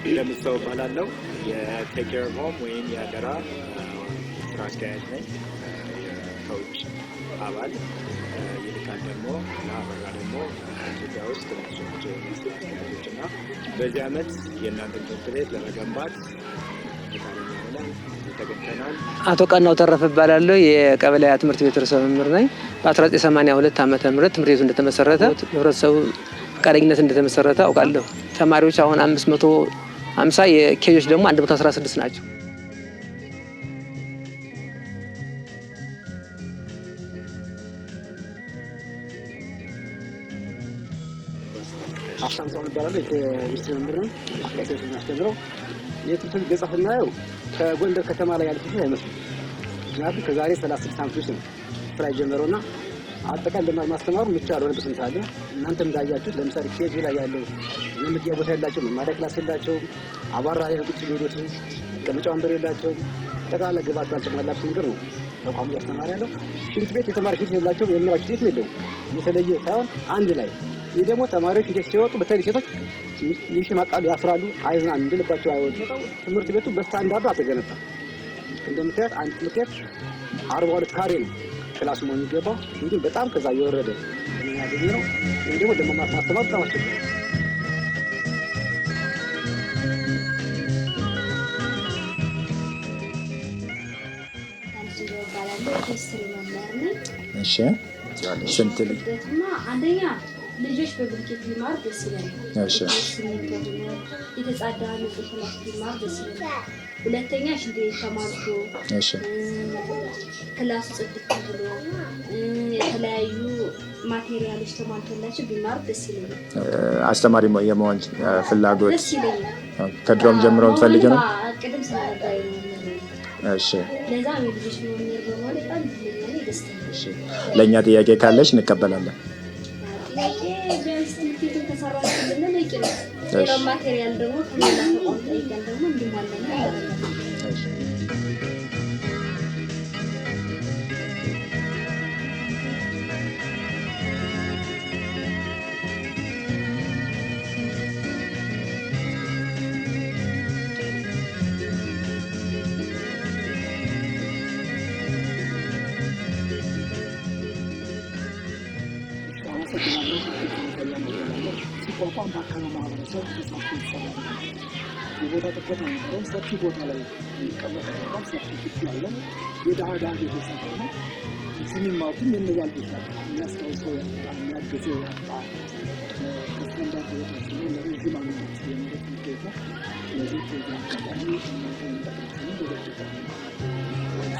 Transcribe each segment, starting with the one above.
ደምሰው እባላለሁ። የ Take Care of Home ወይም የአደራ ስራ አስኪያጅ ነኝ። ከውጭ አባል ይልቃል ደግሞ እና አበራ ደግሞ ኢትዮጵያ ውስጥ እነሱ ናቸው የመንግስት አስኪያጆች እና በዚህ ዓመት የእናንተን ትምህርት ቤት ለመገንባት ፈቃደኛ ሆነን እዚህ ተገኝተናል። አቶ ቀናው ተረፈ እባላለሁ። የቀበሌ ትምህርት ቤት ርዕሰ መምህር ነኝ። በ1982 ዓ.ም ትምህርት ቤቱ እንደተመሰረተ፣ ህብረተሰቡ ፈቃደኝነት እንደተመሰረተ አውቃለሁ። ተማሪዎች አሁን 550፣ የ KG ዎች ደግሞ 116 ናቸው። ሀብታም ሰው እባላለሁ። የኬሚስትሪ መምህር ነኝ። ሴቶች ማስተምረው። የትምህርት ቤት ገጽታ ስናየው ከጎንደር ከተማ ላይ ያለ ትምህርት አይመስልም። ምክንያቱም ከዛሬ 36 ዓመት በፊት ነው ስራ የጀመረውና አጠቃላይ ለመማር ማስተማሩ ምቹ ያልሆነበት ሁኔታ አለ። እናንተም እንዳያችሁት ለምሳሌ KG ላይ ያለው የመመገቢያ ቦታ የላቸውም፣ መማሪያ class የላቸውም፣ አቧራ ላይ ቁጭ የሚሉት፣ መቀመጫ ወንበር የላቸውም። ጠቅላላ ግብዓት ባልተሟላበት ነገር ነው ተቋሙ እያስተማረ ያለው። ሽንት ቤት የተማሪ ሽንት የላቸውም፣ የመምህራን ሽንት ቤት የለውም። የተለየ ሳይሆን አንድ ላይ። ይህ ደግሞ ተማሪዎች ሽንት ሲወጡ በተለይ ሴቶች ይሸማቃሉ፣ ያፍራሉ፣ አይዝናኑ፣ እንደልባቸው አይወጡም። ትምህርት ቤቱ በስታንዳርዱ አልተገነባም። እንደምታዩት አንድ ትምህርት ቤት 42 ካሬ ነው class ኡ መሆን የሚገባው፣ እንግዲህ በጣም ከዛ የወረደ ያገኘ ነው። ይህ ደግሞ ለመማር ማስተማር በጣም አስቸጋሪ ነው። እባላለሁ። ኬሚስትሪ መምህር ነኝ። እሺ፣ ስንት ልጅ? ክብደትማ አንደኛ ልጆች በብሎኬት ቢማሩ ደስ ይለኛል። ሲሚንቶ ቢኖር፣ የተጻዳ ንጹህ class ቢማሩ ደስ ይለኛል። ሁለተኛ ሽንት ቤት ተሟልቶ፣ class ኡ ጽድት ብሎ፣ የተለያዩ material ኦች ተሟልቶላቸው ቢማሩ ደስ ይለኛል። አስተማሪ የመሆን ፍላጎት ደስ ይለኛል። ከድሮም ጀምሮ የምትፈልጊ ነው? እቅድም ስለነበረኝ መምህር ነው። ለዛም የልጆች መምህር በመሆን በጣም እድለኛ ነኝ፣ ደስተኛ ነኝ። እሺ። ለእኛ ጥያቄ ካለሽ እንቀበላለን። ጥያቄ ቢያንስ ትምህርት ቤቱን ከሰራችልን በቂ ነው። ሌላው material ደግሞ ከሌላ ተቋም ጠይቀን ደግሞ እንዲሟላልን እናደርጋለን። እሺ። አመሰግናለሁ። ሲቋቋም በአካባቢው ማህበረሰብ ተሳትፎ የተሰራ ነው። የቦታ ጥበት አልነበረም። ሰፊ ቦታ ላይ የሚቀመጥ ተቋም፣ ሰፊ ግቢ ያለው የድሀ ድሀ ቤት ሰፈር ነው። እዚህ የሚማሩትም የእነዛ ልጆች ናቸው። የሚያስታውሰው ያጣ፣ የሚያግዘው ያጣ፣ ከስታንዳርድ በታች ነው ለረዥም ዓመታት የኖረ ትምህርት ቤት ነው። ስለዚህ በዚህ አጋጣሚ እናንተ የሚጠቅማችሁን በዚህ አጋጣሚ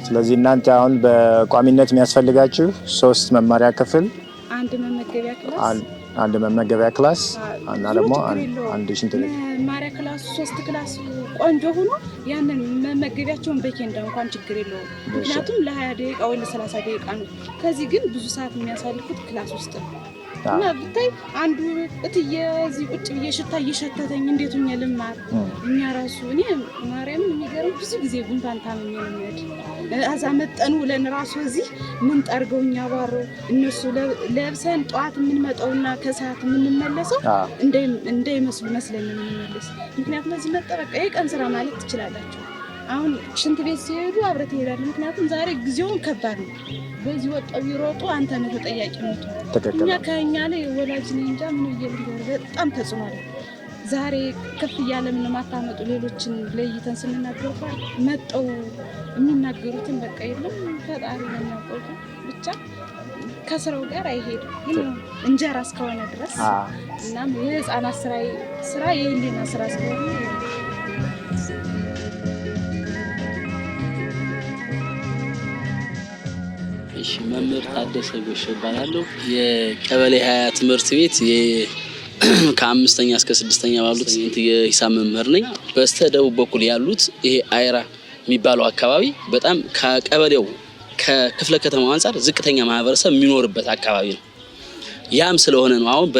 ስለዚህ እናንተ አሁን በቋሚነት የሚያስፈልጋችሁ ሶስት መማሪያ ክፍል፣ አንድ መመገቢያ class፣ አንድ መመገቢያ class እና ደግሞ ችግር የለውም። አንድ ሽንት ቤት። መማሪያ class ኡ ሶስት class ኡ ቆንጆ ሆኖ ያንን መመገቢያቸውን በኬንዳ እንኳን ችግር የለውም። ምክንያቱም ለ20 ደቂቃ ወይ ለ30 ደቂቃ ነው። ከዚህ ግን ብዙ ሰዓት የሚያሳልፉት class ውስጥ ነው። እና ብታይ አንዱ እትዬ እዚህ ቁጭ ብዬ ሽታ እየሸተተኝ እንዴት ሆኜ ልማር? እኛ ራሱ እኔ ማርያምን የሚገርም ብዙ ጊዜ ጉንፋን ታምሜ ነው የምሄድ። እዛ መጠን ውለን ራሱ እዚህ ምን ጠርገው እኛ ባረው እነሱ ለብሰን ጠዋት የምንመጣውና ከሰዓት የምንመለሰው እንዳይመስሉ መስለን ነው የምንመለስ። ምክንያቱም እዚህ መጠ በቃ የቀን ስራ ማለት ትችላላችሁ። አሁን ሽንት ቤት ሲሄዱ አብረህ ትሄዳለህ። ምክንያቱም ዛሬ ጊዜውን ከባድ ነው። በዚህ ወጣው ቢሮጡ አንተ ነህ ተጠያቂ የምትሆነው። እኛ ከኛ ላይ ወላጅ ነኝ እንጃ ምን ብዬ ልንገርህ፣ በጣም ተጽዕኖ አለ። ዛሬ ከፍ እያለ ምን ማታመጡ ሌሎችን ለይተን ስንናገር እንኳን መጠው የሚናገሩትን በቃ የለም ፈጣሪ ነው የሚያውቀው። ግን ብቻ ከስራው ጋር አይሄድም። ግን እንጀራ እስከሆነ ድረስ እናም የህፃናት ስራ የህሊና ስራ ስለሆነ። እሺ፣ መምህር ታደሰ ጎሽ እባላለሁ። የቀበሌ 20 ትምህርት ቤት ከአምስተኛ እስከ ስድስተኛ ባሉት የሂሳብ መምህር ነኝ። በስተ ደቡብ በኩል ያሉት ይሄ አይራ የሚባለው አካባቢ በጣም ከቀበሌው ከክፍለ ከተማው አንጻር ዝቅተኛ ማህበረሰብ የሚኖርበት አካባቢ ነው። ያም ስለሆነ ነው አሁን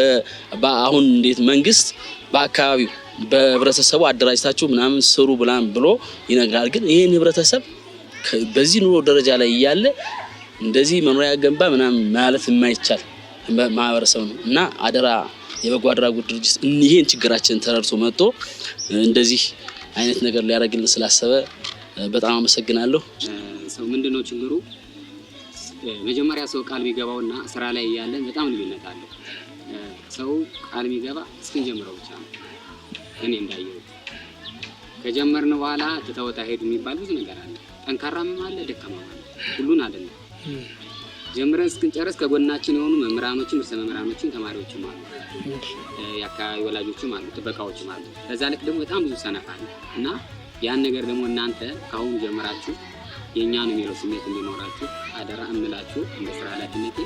አሁን እንዴት መንግስት በአካባቢው በህብረተሰቡ አደራጅታችሁ ምናምን ስሩ ብላን ብሎ ይነግራል። ግን ይህን ህብረተሰብ በዚህ ኑሮ ደረጃ ላይ እያለ እንደዚህ መኖሪያ ገንባ ምናምን ማለት የማይቻል ማህበረሰብ ነው እና አደራ የበጎ አድራጎት ድርጅት ይህን ችግራችንን ተረድቶ መጥቶ እንደዚህ አይነት ነገር ሊያደርግልን ስላሰበ በጣም አመሰግናለሁ። ሰው ምንድነው ችግሩ? መጀመሪያ ሰው ቃል የሚገባውና ስራ ላይ ያለን በጣም ልዩነት አለው። ሰው ቃል የሚገባ እስክንጀምረው ብቻ ነው። እኔ እንዳየሁት ከጀመርን በኋላ ትተውታ ሄዱ የሚባል ብዙ ነገር አለ። ጠንካራም አለ፣ ደካማም አለ። ሁሉን አይደለም። ጀምረን እስክንጨርስ ከጎናችን የሆኑ መምህራኖችም፣ ርዕሰ መምህራኖችም፣ ተማሪዎችም አሉ፣ የአካባቢ ወላጆችም አሉ፣ ጥበቃዎችም አሉ። በዛ ልክ ደግሞ በጣም ብዙ ሰነፍ አለ እና ያን ነገር ደግሞ እናንተ ከአሁኑ ጀምራችሁ የእኛ ነው የሚለው ስሜት እንዲኖራችሁ አደራ እምላችሁ እንደ ስራ ኃላፊነቴ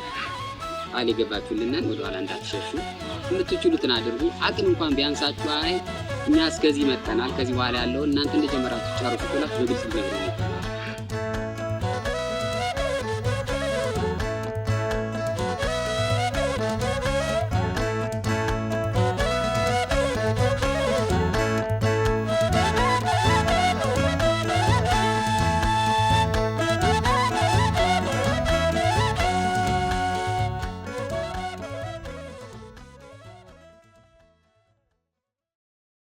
ቃል የገባችሁልንን ወደኋላ እንዳትሸሹ፣ የምትችሉትን አድርጉ። አቅም እንኳን ቢያንሳችሁ አይ እኛ እስከዚህ መጠናል፣ ከዚህ በኋላ ያለውን እናንተ እንደጀመራችሁ ጨርሱ ብላችሁ በግልጽ ልትነግሩን ይገባል።